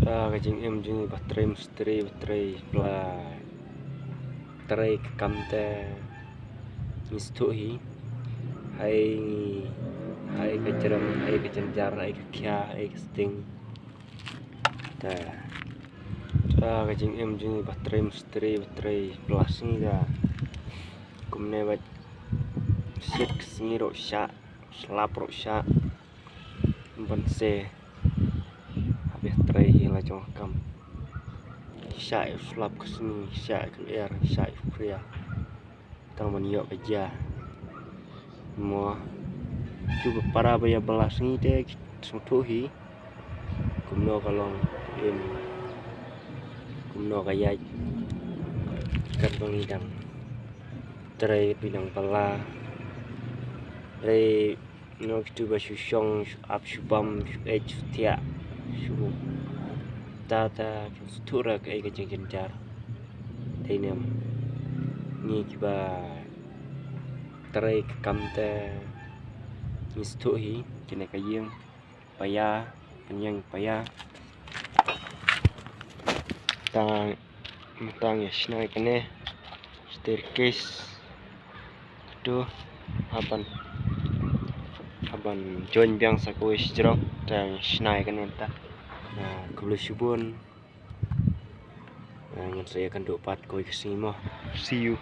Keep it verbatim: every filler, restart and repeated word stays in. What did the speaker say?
Ka jingim jong ngi ba trei mistri, ba trei pla, trei ka kam te ngi sngewthuh hi. Hai, hai ka jrem, hai ka jynjar, hai ka khia, hai ka sting. Te ka jingim jong ngi ba trei mistri, ba trei pla sngi da kumne ba shit ka sngi ruh shah, slap ruh shah. Ban se ha ba trei hi la jong ka kam. Shah ïa u slap ka sngi, shah ïa ka lyer, shah ïa u khria. Tang ban ïoh ka jia. Mo, tu ba para ba ïa ba la sngi te sngewthuh hi. Kumno ka long, em, kumno ka ïaid. Kat ba ngi dang trei, ba ngi dang ba la trei. Ngi kito ba shu shong, shu ap, shu bam, shu ej, shu thiah, shu ta ta, kim sngewthuh ruh kaei ka jingjynjar. Te ne em, ngi kiba trei ka kam te ngi sngewthuh hi, kane ka ïing paia, ka ïing paia. Tang Mynta ngi shna ïa kane staircase. Kito haba, haba join biang sa kawei shijrong, te ngi shna ïa kane mynta. Na, khublei shibun. Na, ngan sa ïakynduh pat kawei ka sngi mo. See you.